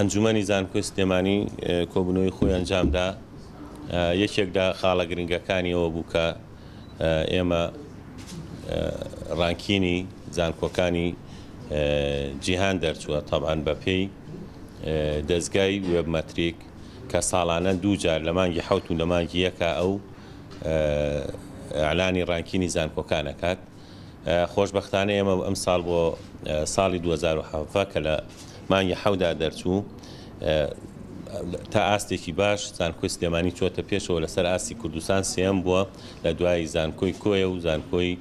ئەنجومەنی زانکۆی سلێمانی کۆبوونەوەی خۆی ئەنجامدا، یەکێک لە خاڵە گرنگەکانی ئەوە بوو کە ئێمە ڕانکینی زانکۆکانی جیهان دەرچووە، تەبعەن بەپێی دەزگای وێب مەتریک کە ساڵانە دوو جار لە مانگی حەوت و لە مانگی یەکا ئەو ئیعلانی ڕانکینی زانکۆکان ئەکات. خۆشبەختانە ئێمە ئەمساڵ بۆ ساڵی 2017 کە لە مانگی حەودا دەرچوو تا ئاستێکی باش زانکۆی سلێمانی چۆتە پێشەوە لەسەر ئاستی کوردستان سێم بووە لە دوای زانکۆی کۆیە و زانکۆی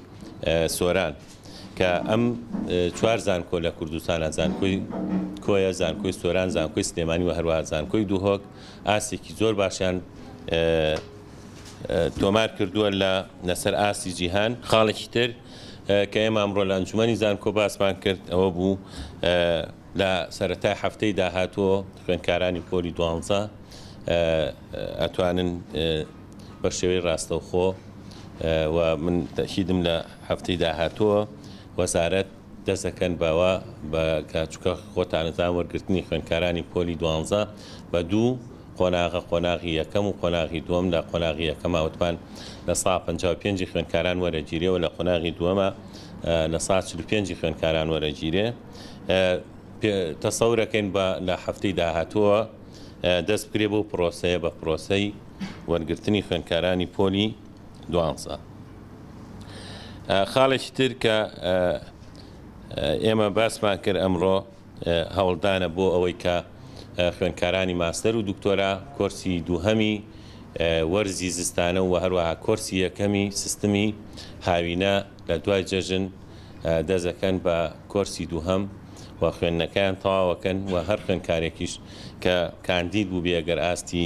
سۆران کە ئەم چوار زانکۆ لە کوردستانە زانکۆی کۆیە زانکۆی سۆران زانکۆی سلێمانی و هەروەها زانکۆی دوهۆک ئاستێکی زۆر باشیان تۆمار کردووە لە لەسەر ئاستی جیهان. خاڵێکی تر کە ئێمە ئەمڕۆ لە ئەنجومەنی زانکۆ باسمان کرد ئەوە بوو لە سەرەتای هەفتەی داهاتووە خوێندکارانی پۆلی دوانزە ئەتوانن بە شێوەی ڕاستەوخۆ و من تەکیدم لە هەفتەی داهاتووە وەزارەت دەست دەکەن بەوە بە کە چونکە خۆتانەزان وەرگرتنی خوێندکارانی پۆلی دوانزە بە دوو قۆناغە، قۆناغی یەکەم و قۆناغی دووەم، لە قۆناغی یەکەما وتمان 55% ی خوێندکاران وەرەگیرێ و لە قۆناغی دووەما 45% ی خوێندکاران وەرەگیرێ. تەسەورەکەین بە لە هەفتەی داهاتووە دەست بکرێ بەو پرۆسەیە بە پرۆسەی وەرگرتنی خوێندکارانی پۆلی دوانزە. خاڵێکی تر کە ئێمە باسمان کرد ئەمڕۆ هەوڵدانە بۆ ئەوەی کە خوێندکارانی ماستەر و دکتۆرا کۆرسی دووهەمی وەرزی زستانە و هەروەها کۆرسی یەکەمی سیستمی هاوینە لە دوای جەژن دەزەکەن بە کۆرسی دووهەم و خوێندنەکەیان تەواوەکەن و هەر خوێندکارێکیش کە کاندید بوو بێ گەر ئاستی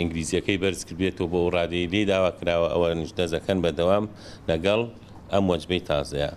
ئینگلیزیەکەی بەرز کردبێتەوە بۆ ئەو ڕادەی لێی داوا کراوە ئەوانیش دەزەکەن بە دەوام لەگەڵ ئەم وەجبەی تازەیە.